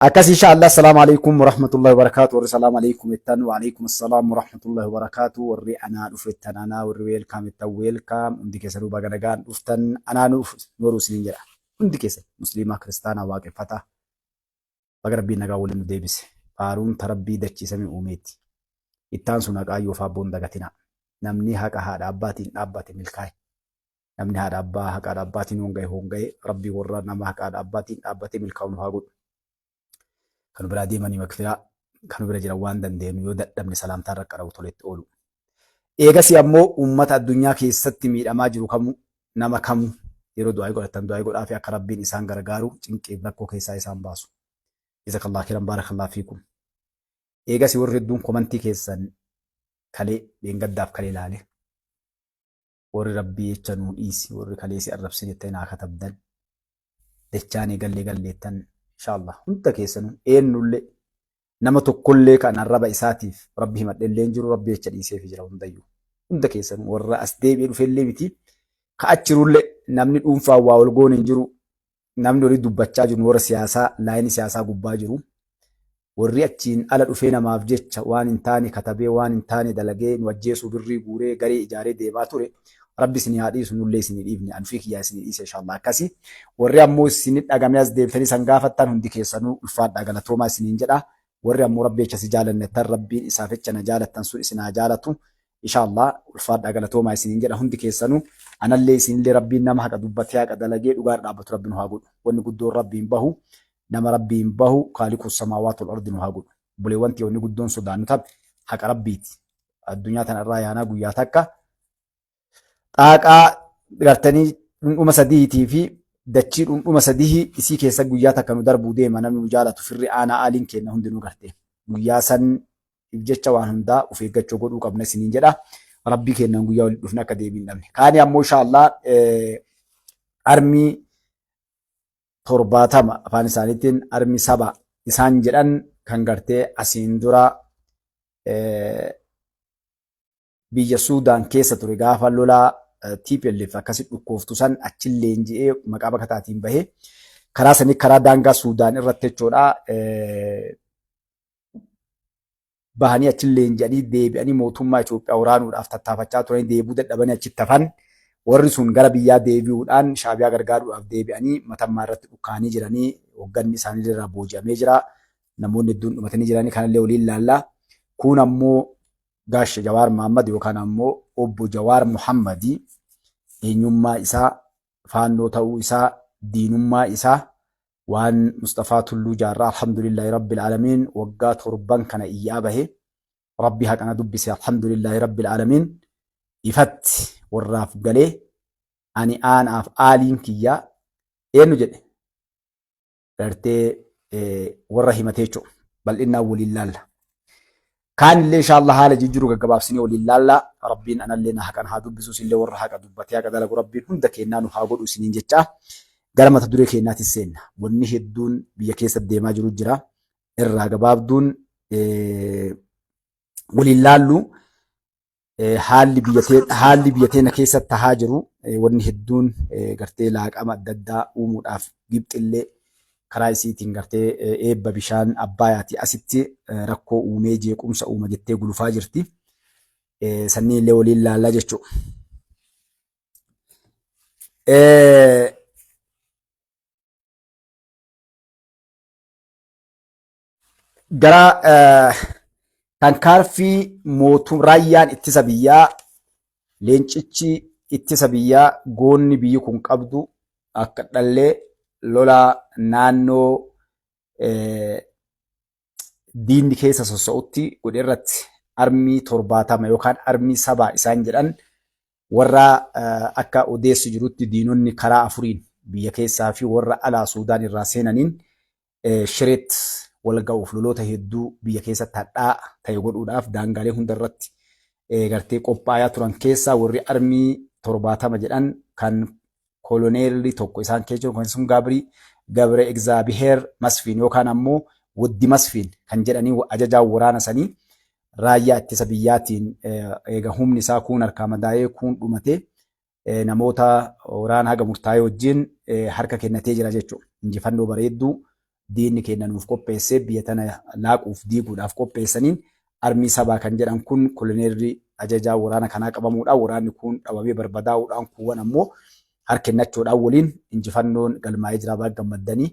Akkas insha Allah. Assalaamu alaikum warahmatullahi wabarakatuh. Warri salaam alaikum jettan, wa alaikum assalaam warahmatullahi wabarakatuh. Warri anaa dhufu jettan anaa, warri welcome jettan welcome. Hundi keessanuu baga nagaan dhuftan. Anaa nuuf noruu isiniin jedha. Hundi keessan musliimaa, kiristaanaa, waaqeffataa, baga rabbiin nagaa waliin nu deebise. Faaruun ta rabbii dachii samii uumeeti. Ittaan sun haqaa yoo faabboon dagatinaa. Namni haqa haadha abbaatiin dhaabbate milkaa'e. Namni haadha abbaa haqa haadha abbaatiin honga'e honga'e. Rabbii warra nama haqa haadha abbaatiin dhaabbatee milkaa'u nu haa godhu. Kan biraa deemanii makfiraa kan bira jiran waan dandeenyu yoo dadhabne salaamtaa irra qara'u toletti oolu. Eegasii ammoo uummata addunyaa keessatti miidhamaa jiru kamuu, nama kamuu, yeroo du'aa godhatan du'aa godhaa fi akka rabbiin isaan gargaaru, cinqiif rakkoo keessaa isaan baasu. Jazakallah khairan, barakallahu fiikum. Eegasii warri hedduun komantii keessan kalee dheengaddaaf kalee ilaale. Warri rabbii jecha nuu dhiisi, warri kalee si arrabsin jettanii naa katabdan, dachaanii gallee galleettan, inshallah hunda keessanuu, eenyullee nama tokkollee kan arraba isaatiif rabbi himadhe illee hin jiru. Rabbi jecha dhiiseefi jira hundayyuu. Hunda keessanuu, warra as deebi'ee dhufellee miti ka achirullee, namni dhuunfaan waa ol goone hin jiru. Namni olii dubbachaa jiru warra siyaasaa laayinii siyaasaa gubbaa jiru. Warri achiin ala dhufee namaaf jecha waan hin taane katabee, waan hin taane dalagee, nu ajjeesuu birrii guuree garee ijaaree deemaa ture. Rabbi isinii haa dhiisu, nullee isinii dhiifne, anfii kiyyaa isinii dhiise inshallah. Akkasi warri ammoo isinii dhagamee as deebitanii san gaafattan, hundi keessanuu ulfaadhaa, galatoomaa isiniin jedha. Warri ammoo rabbi jecha si jaalannettan, rabbiin isaaf jecha na jaalattan sun isin haa jaalatu. Inshallah ulfaadhaa, galatoomaa isiniin jedha hundi keessanuu. Anallee isinillee rabbiin nama haqa dubbatee, haqa dalagee, dhugaa dhaabbatu rabbi nu haa godhu. Wanni guddoon rabbiin bahu, nama rabbiin bahu kaaliqu samaawaat wal ardi nu haa godhu. Buleewwan wanni guddoon sodaannu tabe haqa rabbiiti. Addunyaa tana irraa yaanaa guyyaa takka xaaqaa gartanii dhundhuma sadiitii fi dachii dhundhuma sadii isii keessa guyyaa takka nu darbuu deema. Namni nu jaalatu, firri, aanaa aaliin kenna hundinuu garte. Guyyaa san jecha waan hundaa of eeggachuu godhuu qabna isiniin jedha. Rabbii kennan guyyaa walitti dhufne akka deebiin dhabne. Kaani ammoo inshallah armii 70, afaan isaaniitiin armii saba isaan jedhan, kan gartee asiin dura biyya Suudaan keessa ture, gaafa lolaa TPLF akkasi dhukkooftu san achi leenji'ee maqaa bakka taatiin bahee karaa sanii karaa daangaa Suudaan irratti jechuudha bahanii achi leenji'anii deebi'anii mootummaa Itoophiyaa waraanuudhaaf tattaafachaa turanii deebi'uu dadhabanii achitti hafan. Warri sun gara biyyaa deebi'uudhaan Shaabiyaa gargaaruudhaaf deebi'anii matammaa irratti dhukkaanii jiranii hoogganni isaanii irraa booji'amee jira. Namoonni hedduun dhumatanii jiranii kanallee waliin laallaa. Kun ammoo Gaasha Jawaar Muhammad yookaan ammoo obbo Jawaar Muhammadii eenyummaa isaa, faannoo ta'uu isaa, diinummaa isaa, waan Mustafaa Tulluu Jaarraa, alhamdulillahi rabbil aalamiin, waggaa 7n kana iyyaa bahe, rabbi haqana dubbise. Alhamdulillahi rabbil aalamiin, ifatti warraaf galee ani aanaaf aaliin kiyyaa eenyu jedhe gartee warra himatee jechuudha. Bal'innaan waliin laalla. Kaan illee inshallah haala jijjiiru gaggabaabsinee waliin laalla. Rabbiin anallee na haqan haa dubbisu, illee warra haqa dubbatee haqa dalagu rabbiin hunda kennaa nu haa godhu isiniin jecha. Gara mata duree keenyaatis seenna. Wanni hedduun biyya keessa deemaa jiru jira. Irraa gabaabduun waliin laallu, haalli biyya teena keessatti tahaa jiru, wanni hedduun gartee laaqama adda addaa uumuudhaaf Gibxillee karaa isiitiin gartee eebba bishaan Abbaayaati asitti rakkoo uumee jeequmsa uuma jettee gulufaa jirti. Sanniin illee waliin laallaa jechuudha. Gara tankaarfii mootum raayyaan ittisa biyyaa, leencichi ittisa biyyaa, goonni biyyi kun qabdu akka dhallee lola naannoo diinni keessa sossa'utti godhe irratti armii 70 yookaan armii sabaa isaan jedhan, warra akka odeessu jirutti diinonni karaa afuriin biyya keessaa fi warra alaa Suudaan irraa seenaniin Shireet wal ga'uuf loloota hedduu biyya keessatti hadhaa ta'e godhuudhaaf daangaalee hunda irratti gartee qophaayaa turan keessaa warri armii 70 jedhan kan koloneelli tokko isaan keessa jiru kan sun Gaabrii Gabre Egzaabiheer Masfiin yookaan ammoo Waddi Masfiin kan jedhanii ajajaa waraana sanii raayyaa ittisa biyyaatiin eega humni isaa kuun harkaa madaa'ee kuun dhumatee namoota waraana haga murtaa'ee wajjin harka kennatee jira jechuudha. Injifannoo bareedduu diinni keenya nuuf qopheessee biyya tana laaquuf diiguudhaaf qopheessaniin armii sabaa kan jedhan kun koloneelli ajajaa waraana kanaa qabamuudhaan waraanni kun dhabamee barbadaa'uudhaan kuuwwan ammoo harkennachuudhaan waliin injifannoon galmaa'ee jira baga gammaddanii.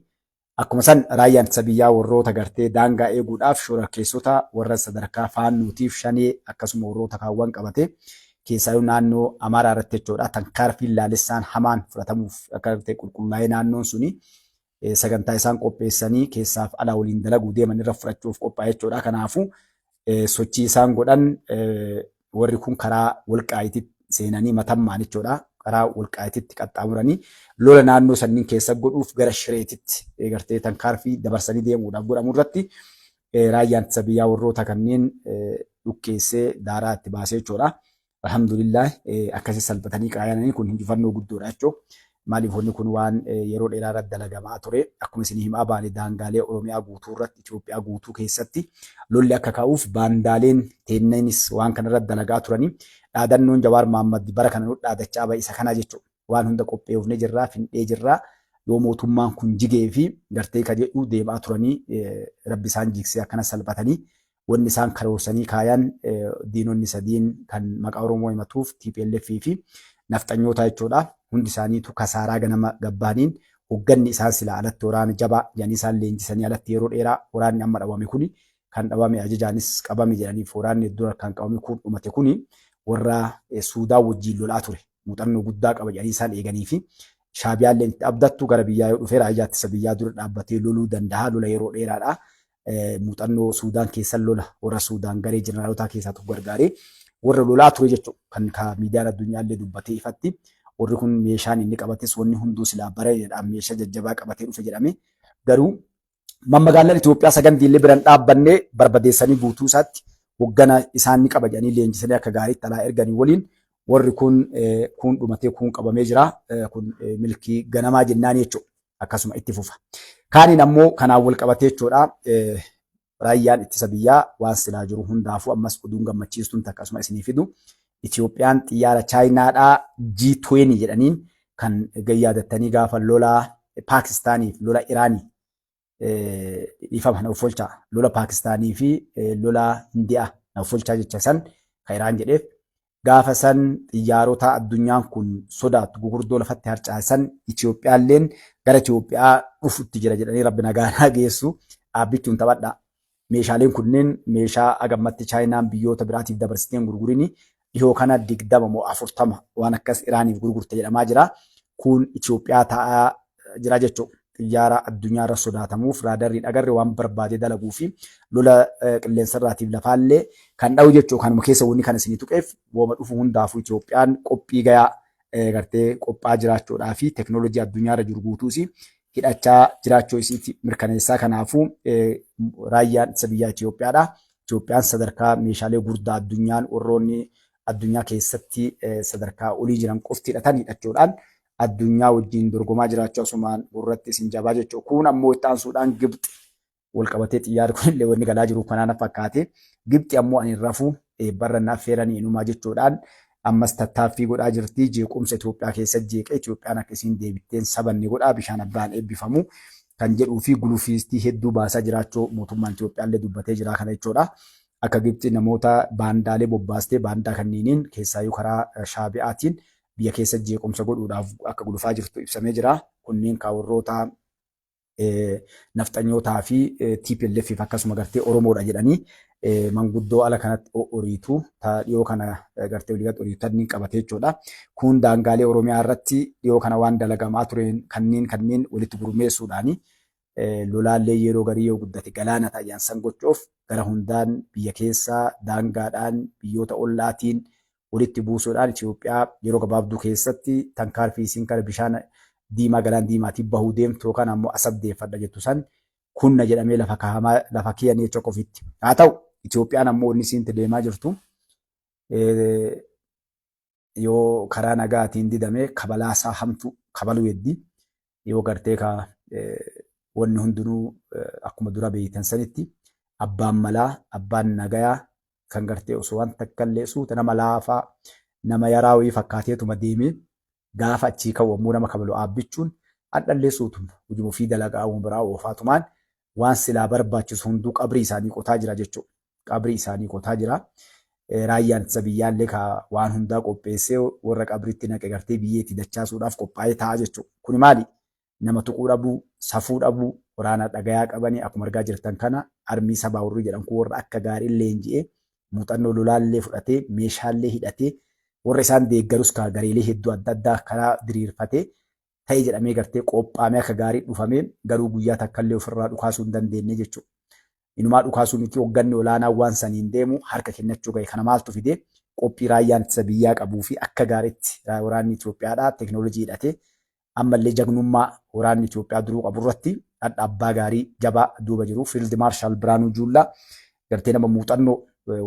Akkuma san raayyaan ittisa biyyaa warroota gartee daangaa eeguudhaaf shororkeessota warra sadarkaa faannootiif shanee akkasuma warroota kaawwan qabate keessaayuu naannoo Amaaraa irratti jechuudha tankaarfiin laalessaan hamaan fudhatamuuf akka gartee qulqullaa'ee naannoon suni sagantaa isaan qopheessanii keessaaf alaa waliin dalaguu deeman irra fudhachuuf qophaa'e jechuudha. Kanaafuu sochii isaan godhan warri kun karaa Walqaayititti seenanii Matammaan jechuudha. Karaa Walqaayititti qaxxaamuranii lola naannoo sanniin keessa godhuuf gara Shireetitti gartee tankaarfii dabarsanii deemuudhaaf godhamu irratti raayyaan ittisa biyyaa warroota kanneen dhukkeessee daaraa itti baasee jechuudha. Alhamdulillah akkasi salphatanii qaayananii kun injifannoo guddoodha jechuudha. Maaliif wanni kun waan yeroo dheeraa irratti dalagamaa ture. Akkuma isin himaa baane daangaalee Oromiyaa guutuu irratti Itoophiyaa guutuu keessatti lolli akka ka'uuf baandaaleen teenneenis waan kana irratti dalagaa turanii dhaadannoon Jawaar Mahaammad bara kana nu dhaadachaa ba'e isa kana jechuudha. Waan hunda qopheeffnee jirraa, findhee jirraa yoo mootummaan kun jigee fi gartee ka jedhu deemaa turanii rabbi isaan jigsee akkana salphatanii wanni isaan karoorsanii kaayan diinonni sadiin kan maqaa Oromoo himatuuf TPLF fi nafxanyoota jechuudha. Hundi isaaniitu kasaaraa ganama gabbaaniin hogganni isaan silaa alatti waraana jabaa jedhanii isaan leenjisanii alatti yeroo dheeraa waraanni amma dhawame kuni kan dhawame ajajaanis qabame jedhaniif waraanni hedduun harkaan qabame kun dhumate kuni warra Suudaan wajjiin lolaa ture. Muuxannoo guddaa qaba jedhanii isaan eeganii fi Shaabiyaalleen itti abdattu gara biyyaa yoo dhufe raayyaa ittisa biyyaa dura dhaabbatee loluu danda'a. Lola yeroo dheeraadha. Muuxannoo Suudaan keessa lola warra Suudaan garee jeneraalotaa keessaa tokko gargaaree warra lolaa ture jechuudha. Kan ka miidiyaan addunyaallee dubbatee ifatti warri kun meeshaan inni qabates wanni hunduu silaa bareedaadhaan meeshaa jajjabaa qabatee dhufe jedhame. Garuu mammagaalaan Itoophiyaa sagantiillee biraan dhaabbannee barbadeessanii guutuu isaatti hoggana isaan ni qaba jedhanii leenjisanii akka gaariitti alaa erganii waliin warri kun kun dhumatee kun qabamee jira. Kun milkii ganamaa jennaan jechuudha. Akkasuma itti fufa. Kaaniin ammoo kanaan wal qabatee jechuudha. Raayyaan ittisa biyyaa waan silaa jiru hundaafuu ammas oduun gammachiistuun takka asuma isinii fidu. Itoophiyaan xiyyaara Chaayinaadhaa G20 jedhaniin kan yaadattanii gaafa lola Paakistaaniif lola Iraanii dhiifama na uffolchaa lola Paakistaanii fi lola Hindiyaa na uffolchaa jecha san kan Iraan jedheef gaafa san xiyyaarota addunyaan kun sodaattu gugurdoo lafatti harcaasan Itoophiyaalleen gara Itoophiyaa dhufutti jira jedhanii rabbi nagaa naa geessu dhaabbichuun taphadha. Meeshaaleen kunneen meeshaa agammatti Chaayinaan biyyoota biraatiif dabarsiteen gurgurini dhihoo kana 20 moo 40 waan akkas Iraaniif gurgurte jedhamaa jira. Kun Itoophiyaa taa'aa jira jechuudha. Xiyyaara addunyaa irra sodaatamuuf raadarriin agarre waan barbaade dalaguu fi lola qilleensarraatiif lafaallee kan dha'u jechuudha. Kanuma keessa wanni kan isinii tuqeef wooma dhufu hundaafuu Itoophiyaan qophii gayaa gartee qophaa jiraachuudhaa fi teknoolojii addunyaa irra jiru guutuus hidhachaa jiraachuu isiiti mirkaneessaa. Kanaafuu raayyaan ittisa biyyaa Itoophiyaadha. Itoophiyaan sadarkaa meeshaalee gurguddaa addunyaan warroonni addunyaa keessatti sadarkaa olii jiran qofti hidhatan hidhachuudhaan addunyaa wajjin dorgomaa jiraachuu asumaan gurratti isin jabaa jechuudha. Kun ammoo itti aansuudhaan Gibxi wal qabatee xiyyaarri kun illee wanni galaa jiru kanaan fakkaate. Gibxi ammoo ani rafu eebbarra na affeeranii inumaa jechuudhaan ammas tattaaffii godhaa jirti. Jeequmsa Itoophiyaa keessa jeeqee Itoophiyaan akka isiin deebitteen sabanni godhaa bishaan abbaan eebbifamu kan jedhuu fi gulufiistii hedduu baasaa jiraachuu mootummaan Itoophiyaa illee dubbatee jira kana jechuudha. Akka Gibxi namoota baandaalee bobbaastee baandaa kanniiniin keessaayyuu karaa Shaabi'aatiin biyya keessa jeequmsa godhuudhaaf akka gulufaa jirtu ibsamee jira. Kunniin kaa warroota nafxanyootaa fi TPLF fi akkasuma gartee Oromoodha jedhanii manguddoo ala kanatti oriitu dhiyoo kana gartee walii gad oriitu tanniin qabatee jechuudha. Kun daangaalee Oromiyaa irratti dhiyoo kana waan dalagamaa tureen kanneen kanneen walitti gurmeessuudhaani lolaallee yeroo garii yoo guddate galaana ta'an san gochuuf gara hundaan biyya keessaa daangaadhaan biyyoota ollaatiin walitti buusuudhaan Itoophiyaa yeroo gabaabduu keessatti tankaarfii isiin kara bishaan diimaa galaan diimaatiin bahuu deemtu yookaan ammoo Asab deeffadha jettu san kunna jedhamee lafa kaahamaa lafa kiyanii jecha qofitti. Haa ta'u Itoophiyaan ammoo wanni isiin deemaa jirtu yoo karaa nagaatiin didame kabalaasaa hamtu kabaluu heddi yoo gartee ka wanni hundinuu akkuma dura beeytan sanitti abbaan malaa abbaan nagayaa kan gartee osoo waan takka illee suuta nama laafaa nama yaraa wayii fakkaateetuma deemee gaafa achii ka'u ammoo nama kabalu aabbichuun hadhallee suutuma hojuma ofii dalagaa uuma biraa oofaatumaan Waan silaa barbaachisu hunduu qabrii isaanii qotaa jira jechuudha. Qabrii isaanii qotaa jira. Raayyaan ittisa biyyaallee ka waan hundaa qopheessee warra qabriitti naqe gartee biyyee itti dachaasuudhaaf qophaa'ee ta'a jechuudha. Kuni maali? Nama tuquu dhabuu, safuu dhabuu, waraana dhagayaa qabanii akkuma argaa jirtan kana armii sabaa warri jedhan kun warra akka gaarii leenji'ee muuxannoo lolaallee fudhatee meeshaallee hidhatee warra isaan deeggarus ka gareelee hedduu adda addaa karaa diriirfatee ta'e jedhamee gartee qophaamee akka gaarii dhufamee garuu guyyaa takkallee ofirraa dhukaasuu hin dandeenye jechuudha. Inumaa dhukaasuu miti hogganni olaanaan waan saniin deemu harka kennachuu gahe. Kana maaltu fide? Qophii raayyaan ittisa biyyaa qabuu fi akka gaariitti waraanni Itoophiyaadhaa teekinooloojii hidhatee ammallee jagnummaa waraanni Itoophiyaa duruu qabu irratti dhadha abbaa gaarii jabaa duuba jiru. Fiild Maarshaal Biraanuu Juullaa gartee nama muuxannoo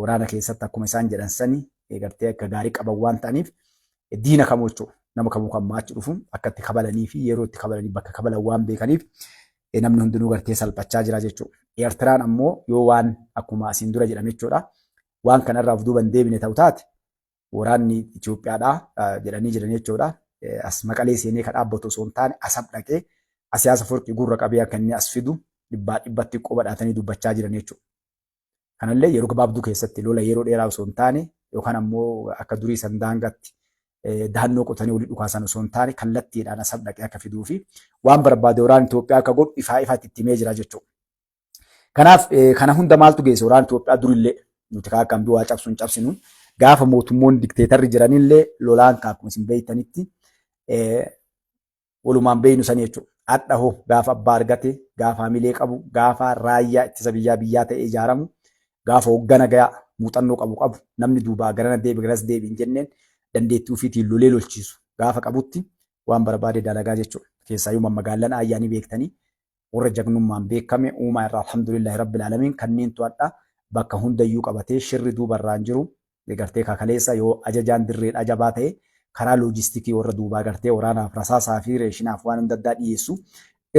waraana keessatti akkuma isaan jedhan sani gartee akka gaarii qaban waan ta'aniif diina kamuu jechuudha. Nama kamuu kan maachi dhufu akka itti kabalanii fi yeroo itti kabalanii bakka kabalan waan beekaniif namni hundinuu gartee salphachaa jira jechuudha. Eertiraan ammoo yoo waan akkuma asiin dura jedhame jechuudha. Waan kanarraa of duuba hin deebine ta'u taate waraanni Itoophiyaadhaa jedhanii jiran jechuudha. As Maqalee seenee kan dhaabbatu osoo hin taane Asab dhaqee Asiyaasa Afwerqii gurra qabee akka inni as fidu dhibbaa dhibbatti quba dhaatanii dubbachaa jiran jechuudha. Kanallee yeroo gabaabduu keessatti lola yeroo dheeraa osoo hin taane yookaan ammoo akka durii san daangaatti dahannoo qotanii walii dhukaasan osoo hin taane kallattiidhaan Asab dhaqee akka fiduu fi waan barbaade waraanni Itoophiyaa akka godhu ifaa ifaatti itti himee jira jechuudha. Kanaaf kana hunda maaltu geesse waraanni Itoophiyaa durillee nuti kaa akkam du'aa cabsu hin cabsinu gaafa mootummoonni dikteetarri jiranillee lolaan kaa akkuma isin beektanitti walumaan beeynu sanii jechuudha. Hadha hoo gaafa abbaa argate, gaafa hamilee qabu, gaafa raayyaa ittisa biyyaa biyyaa ta'ee ijaaramu, gaafa hoggana gayaa muuxannoo qabu qabu, namni duubaa garana deebi garas deebi hin jenneen dandeettii ofiitiin lolee lolchiisu gaafa qabutti waan barbaade dalagaa jechuudha. Keessaayyuu mammagaallan aayyaa ni beektanii warra jagnummaan beekame uumaa irraa alhamdulillahi rabbil aalamiin kanneentu hadha bakka hundayyuu qabatee shirri duuba irraan jiru gartee kakaleessa yoo ajajaan dirreedhaa jabaa ta'e karaa loojistikii warra duubaa gartee waraanaaf rasaasaa fi reeshinaaf waan hunda addaa dhiyeessu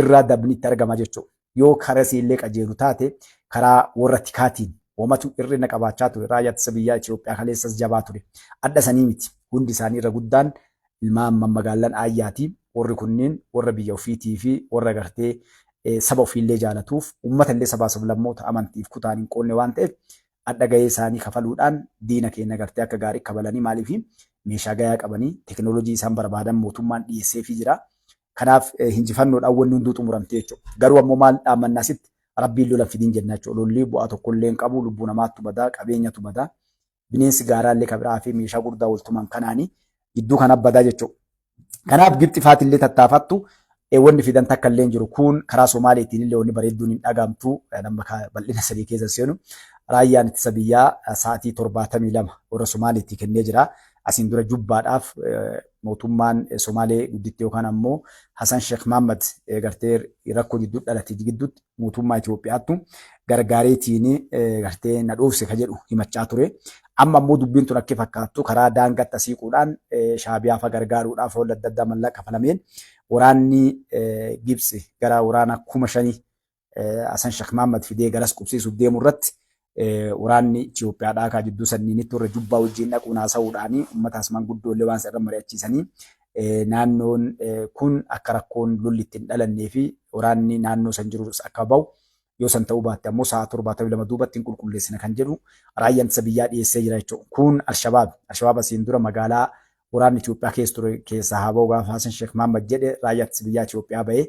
irraa dabni itti argama jechuudha. Yoo karaa illee qajeelu taate karaa warra tikaatiin wamatu hir'ina qabaachaa ture raayyaa ittisa biyyaa Itoophiyaa kaleessas jabaa ture. Adda sanii miti. Hundi isaanii irra guddaan ilmaan mammagaallan aayyaati. Warri kunniin warra biyya ofiitii fi warra gartee saba ofiillee jaalatuuf uummata illee sabaa sablammoota amantiif kutaan hin qoonne waan ta'eef adha gahee isaanii kafaluudhaan diina keenya gartee akka gaarii kabalanii maaliif meeshaa gayaa qabanii teekinooloojii isaan barbaadan mootummaan dhiyeesseefii jira. Kanaaf hinjifannoodhaan wanni hunduu xumuramte jechuudha. Garuu ammoo maal dhaammannaa asitti rabbiin lola fidin jenna jechuudha. Lolli bu'aa tokkollee hin qabu lubbuu namaattu badaa qabeenyatu badaa bineensi gaaraallee kan biraa fi meeshaa guddaa waltumaan kanaanii gidduu kana badaa jechuudha. Kanaaf Gibxi faatillee tattaafattu wanni fidan takka illee hin jiru. Kun karaa Somaaleetiin illee wanni bareedduun hin dhagahamtu. Nama bal'ina sadii keessa seenu. Raayyaan ittisa biyyaa sa'aatii 72 warra Somaaleetii kennee jira. Asiin dura jubbaadhaaf mootummaan Somaalee gudditti yookaan ammoo Hasan Sheekh Mahammad gartee rakkoo jidduu dhalate gidduutti mootummaa Itoophiyaattu gargaareetiin gartee na dhoofse ka jedhu himachaa ture. Amma ammoo dubbiin tun akka fakkaattu karaa daangaatti asiiquudhaan Shaabiyaa fa gargaaruudhaaf holla adda addaa mallaqa kafalameen waraanni Gibxi gara waraana 5,000 Hasan Sheekh Mahammad fidee garas qubsiisuuf deemu irratti waraanni Itoophiyaadhaa kaa jidduu sanniinitti warra jubbaa wajjin dhaquun haasa'uudhaanii uummataas manguddoollee waan irra mari'achiisanii naannoon kun akka rakkoon lolli ittiin dhalannee fi waraanni naannoo san jirus akka bahu yoo san ta'uu baatte ammoo sa'a 72 duubatti hin qulqulleessina kan jedhu raayyaan ittisa biyyaa dhiyeessee jira jechuudha. Kun Alshabaab. Alshabaab asiin dura magaalaa waraanni Itoophiyaa keessa ture keessaa haa bahu gaafa Hasan Sheekh Mahammad jedhe raayyaa ittisa biyyaa Itoophiyaa bahee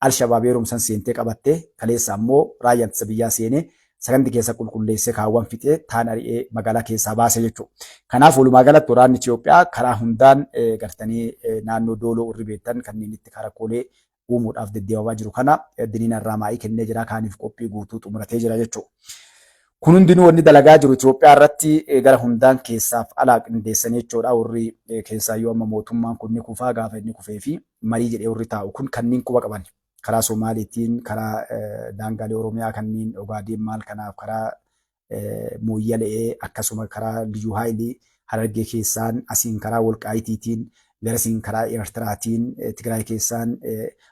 Alshabaab yeroo san seentee qabatte kaleessa ammoo raayyaan ittisa biyyaa seenee sakandii keessa qulqulleessee kaawwan fixee taan ari'ee magaalaa keessaa baase jechuudha. Kanaaf walumaa galatti waraanni Itoophiyaa karaa hundaan gartanii naannoo Dooloo warri beektan kanneen itti karakkoolee uumuudhaaf deddeebamaa jiru kana diniina irraa maa'ii kennee jira kaaniif qophii guutuu xumuratee jira jechuudha. Kun hundinuu wanni dalagaa jiru Itoophiyaa irratti gara hundaan keessaaf alaa qindeessanii jechuudha. Warri keessaayyuu amma mootummaan kun ni kufaa gaafa inni kufee fi marii jedhee warri taa'u kun kanneen quba qaban karaa Somaaliitiin karaa daangaalee Oromiyaa kanneen Ogaadeen maal kanaaf karaa Mooyyale'ee akkasuma karaa Liyyuu Haayilii Harargee keessaan asiin karaa Wolqaayitiitiin garasiin karaa Eertiraatiin Tigraay keessaan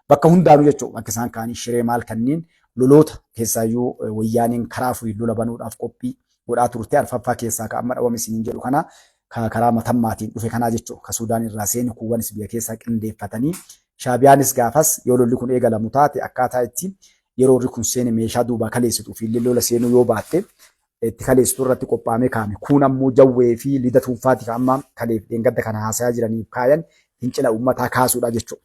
bakka hundaanuu jechuudha bakka isaan kaanii Shiree maal kanneen loloota keessaayyuu wayyaaneen karaa afurii lola banuudhaaf qophii godhaa turte arfaffaa keessaa ka amma dhawame isiniin jedhu kana ka karaa matammaatiin dhufe kanaa jechuudha ka Suudaan irraa seene kuuwwanis biyya keessaa qindeeffatanii Shaabiyaanis gaafas yoo lolli kun eegalamu taate akkaataa itti Yeroo warri kun seene meeshaa duubaa kaleessitu ofiillee lola seenuu yoo baatte itti kaleessitu irratti qophaa'amee kaa'ame. Kuun ammoo Jawwee fi Lidatuun faati ka amma kaleef dheengadda kana haasayaa jiraniif kaayan fincila uummataa kaasuudha jechuudha.